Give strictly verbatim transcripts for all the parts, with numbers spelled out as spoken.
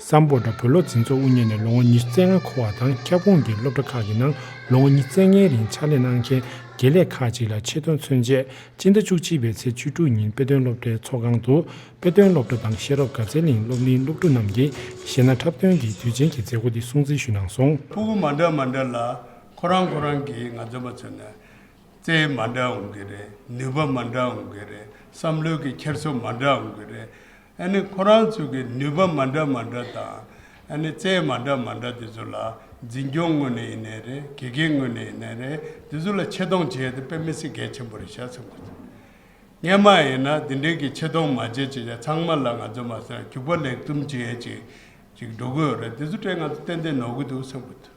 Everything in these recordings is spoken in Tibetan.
སམ་བྷོ་ཊ་བོད་སློབ་འཛིན་ཚོགས་དབུ་བརྙེས་ནས་ལོ་ངོ་ཉི་ཤུ་རྩ་ལྔ་འཁོར་བ་དང་། ཁྱབ་ཁོངས་ཀྱི་སློབ་གྲྭ་ཁག་གི་ནང་ལོ་ངོ་ཉི་ཤུ་རྩ་ལྔའི་རིང་ཕྱག་ལས་གནང་མཁན་དགེ་ལས་ཁག་ཅིག་ལ་ཆེ་མཐོང་མཚོན་ཆེད། སྤྱི་ཟླ་བཅུ་གཅིག་པའི་ཚེས་བཅུ་དྲུག་ཉིན་དཔེ་སྟོན་སློབ་གྲྭའི་ཚོགས་ཁང་དུ། དཔེ་སྟོན་སློབ་གྲྭ་དང་ཤེས་རབ་དགའ་ཚལ་གླིང་སློབ་གླིང་སློབ་ཕྲུག་རྣམས་ཀྱིས་གཞས་སྣ་འཁྲབ་སྟོན་གྱི་དུས་ཆེན་གྱི་མཛད་སྒོ་འདི་སྲུང་བརྩི་ཞུས་གནང་སོང་། ཕྲུ་གུ་མ་འདྲ་མ་འདྲ་ལ་ཁོ་རང་ཁོ་རང་གིས་ང་ཚོ་མ་མཚོན་ན། རྩལ་མ་འདྲ་འོང་གི་རེད། ནུས་པ་མ་འདྲ་འོང་གི་རེད། བསམ་བློའི་གི་འཁྱེར་སོ་མ་འདྲ་འོང་གི་རེད། ཨ་ནི་ཁོ་རང་ཚོ་གི་ནུས་པ་མ་འདྲ་མ་འདྲ་དང་། ཨ་ནི་རྩལ་མ་འདྲ་མ་འདྲ་དེ་ཚོ་ལ་འཛིན་སྐྱོང་ངོས་ནས་ཡིན་ནའི་རེད། དགེ་རྒན་ངོས་ནས་ཡིན་ནའི་རེད། དེ་ཚོ་ལ་ཆེ་མཐོང་བྱེད་ཡ་དེ་དཔེ་མི་སྲིད་གལ་ཆེན་པོ་རེད་ཤག་བསམ་གི་འདུག་སྔོན་མ་ཡིན་ན་དེ་འདྲའི་གི་ཆེ་མཐོང་མ་བྱེད་ཅེས་ཚང་མ་ལ་ང་ཚོ་མ་ཟེར་རྒྱུག་པ་ལེགས་གཏུམ་བྱེད་ཡ་ཅིག་ཅིག་འགྲོ་གི་ཡོད་རེད། དེ་ཚོ་དྲན་ང་ཚོ་ཏན་ཏན་ནོར་གི་འདུག་བསམ་གི་འདུག་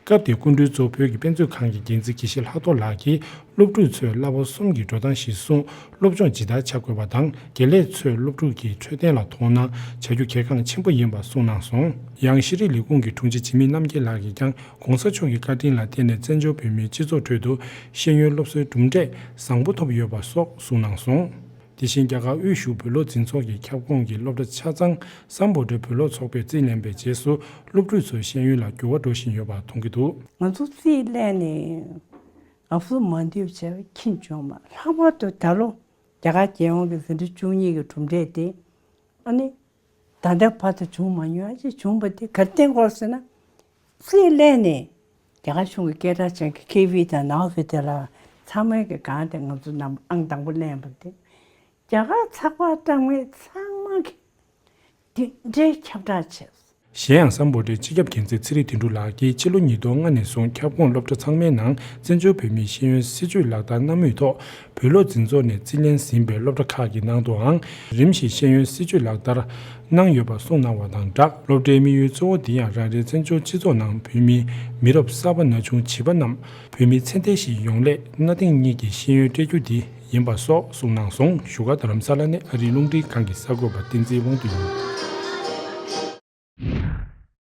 སྐབས་དེའི་སྐུ་མགྲོན་གཙོ་བོད་ཀྱི་དཔེ་མཛོད་ཁང་གི་འགན་འཛིན་དགེ་བཤེས་ལྷག་རྡོར་ལགས་ཀྱིས། སློབ་ཕྲུག་ཚོས་བསླབ་པ་གསུམ་གྱི་འགྲོ་སྟངས་ཤིག་བཟུང་། སློབ་སྦྱོང་ཇི་ལྟར་བྱ་དགོས་པ་དང་། དགེ་ལས་ཚོས་སློབ་ཕྲུག་གི་འཕྲོད་བསྟེན་ལ་དོ་སྣང་བྱ་རྒྱུ་གལ་འགངས་ཆེན་པོ་ཡིན་པ་གསུངས་གནང་སོང་། ཡང་ཤེས་རིག་ལས་ཁུངས་ཀྱི་དྲུང་ཆེ་འཇིགས་མེད་རྣམ་རྒྱལ་ལགས་ཀྱིས་ཀྱང་། ༸གོང་ས་མཆོག་གི་བཀའ་དྲིན་ལ་བརྟེན་ནས་བཙན་བྱོལ་བོད་མིའི་སྤྱི་ཚོགས་ཁྲོད་དུ་ཤེས་ཡོན་སློབ་གསོའི་གྲུབ་འབྲས་བཟང་པོ་ཐོབ་ཡོད་པ་སོགས་གསུངས་གནང་སོང་། དེ་བཞིན་རྒྱ་གར་དབུས་བཞུགས་བོད་སློབ་འཛིན་ཚོགས་ཀྱི་ཁྱབ་ཁོངས་ཀྱི་སློབ་གྲྭ་ཆ་ཚང་སམ་བྷོ་ཊའི་བོད་སློབ་ཚོགས་པས་རྩིས་ལེན་པའི་རྗེས་སུ། སློབ་ཕྲུག་ཚོའི་ཤེས་ཡོན་ལ་འགྱུར་བ་འགྲོ་བཞིན་ཡོད་པ་མཐོང་གི་འདུག་ང་ཚོ་རྩིས་ལེན་ནས་ང་ཚོ་མ་འདོད་བྱས་པ་ཁྱིམ་བྱུང་མ། ལྷག་པར་དུ་ད་ལོ་རྒྱ་གར་རྒྱལ་ཡོངས་ཀྱི་འཛིན་གྲྭ་བཅུ་གཉིས་ཀྱི་གྲུབ་འབྲས་དེ། ཨ་ནི་ད་ལྟ་བར་དུ་བྱུང་མ་མྱོང་ཡ་ཅིག་བྱུང་བ་དེ་ག་རེ་བརྟེན་དགོས་ཟེར་ན། རྩིས་ལེན་ནས་རྒྱ་གར་གཞུང་གི་སྐད་གྲགས་ཅན་གྱི་ཁེ་ཝི་དང་ནའོ་ཧྥི་ཏེ་ལ་ཚང་མའི་གི་སྒང་དེ་ང་ཚོ་རྣམས་ཨང་དང་པོ་ལེན་པ་དེ། རྒྱ་གར་ཚགས་པར་བཀྲམ་མཁན་ཚང་མ་གི་དེ་འདྲའི་ཁྱབ་བསྒྲགས་བྱས། གཞན་ཡང་སམ་བྷོ་ཊའི་སྤྱི་ཁྱབ་འགན་འཛིན་ཚེ་རིང་དོན་གྲུབ་ལགས་ཀྱིས་ཕྱི་ལོ་ཉིས་སྟོང་ལྔ་ནས་བཟུང་ཁྱབ་ཁོངས་སློབ་གྲྭ་ཚང་མའི་ནང་བཙན་བྱོལ་བོད་མིའི་ཤེས་ཡོན་སྲིད་བྱུས་ལག་བསྟར་གནང་མུས་ཐོག་བོད་སློབ་འཛིན་ཚོགས་ནས་རྩིས་ལེན་ཟིན་པའི་སློབ་གྲྭ་ཁག་གི་ནང་དུའང་རིམ་བཞིན་ཤེས་ཡོན་སྲིད་བྱུས་ལག་བསྟར་གནང་ཡོད་པ་གསུངས་གནང་བ་དང་སྦྲགས། སློབ་གྲྭའི་དམིགས་ཡུལ་གཙོ་བོ་འདི་ཡང་རང་རེའི་བཙན་བྱོལ་སྤྱི་ཚོགས་ནང་བོད་མིའི་མི་རབས་གསར་པ་ན་ཆུང་བྱིས་པ་རྣམས་བོད་མིའི་ཚད་ལྡན་ཞིག་ཡོང་སླད་གནའ་དེང་གཉིས་ཀྱི་ཤེས་ཡོན་སྤྲད་རྒྱུ་འདི་ཡིན་པ་སོགས་གསུངས་གནང་སོང་། བཞུགས་སྒར་རྡ་རམ་ས་ལ་ནས་ཨ་རིའི་རླུང་འཕྲིན་ཁང་གི་གསར་འགོད་པ་བསྟན་འཛིན་དབང་འདུས་ཡིན།